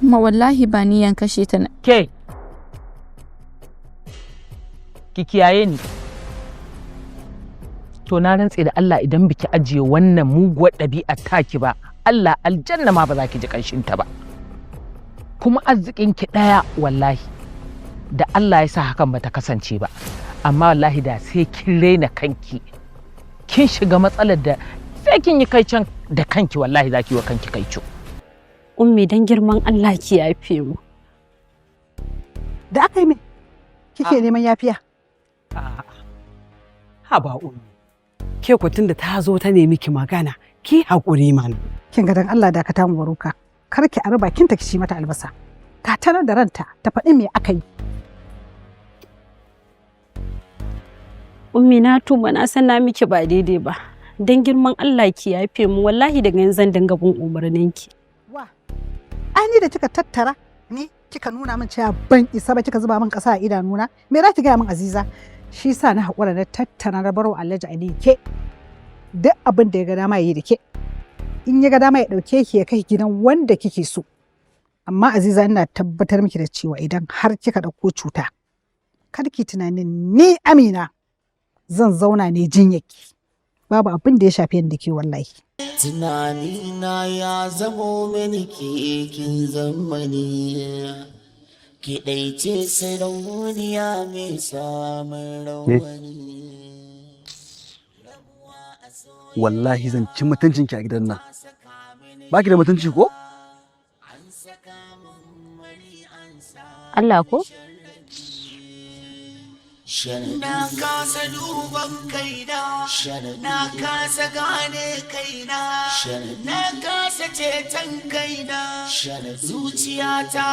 Amma wallahi ba niyan kashe ta na. Ke, ki kiyaye ni. To, na rantse da Allah, idan biki ajiye wannan muguwar ɗabi'ar taki ba, Allah aljanna ma ba za ki ji ƙanshin ta ba. Kuma arzikin ki ɗaya wallahi da Allah ya sa hakan bata kasance ba. Amma wallahi da sai kin raina kanki. Kin shiga matsalar da sai kin yi kaicen da kanki, wallahi za ki yi wa kanki kaico. Ummi, dan girman Allah ki yafe mu. Da aka yi min kike neman yafiya? Ha ba Ummi. Ke ku, tunda ta zo ta nemi ki magana, ki haƙuri mana. Kin ga, dan Allah dakata mu baruka. Kar ki ari bakin ta ki ci mata albasa. Ka tanar da ranta ta faɗi me aka yi. Ummi, na tuba, na san na miki ba daidai ba. Dan girman Allah ki yafe mu, wallahi daga yanzu zan dinga bin umarninki. Wa. Ai ni da kika tattara ni kika nuna min cewa ban isa ba, kika zuba min ƙasa a idanuna, me za ki gaya min, Aziza? Shi sa na haƙura na tattara na barwa Alhaji Ali ke. Duk abin da ya ga dama ya yi da ke. In ya ga dama ya ɗauke ki ya kai gidan wanda kike so. Amma Aziza, ina tabbatar miki da cewa idan har kika ɗauko cuta, kar ki tunanin ni Amina zan zauna ne jinyarki. Babu abin da ya shafe ni da ke wallahi. Tunanina ya zamo mini kekin zamani. Ki ɗaice sarauniya mai samun rawani. Wallahi zan ci mutuncinki a gidan nan. Ba ki da mutunci ko? Allah ko? Na kasa duban kaina, na kasa gane kaina, na kasa ceton kaina, zuciyata.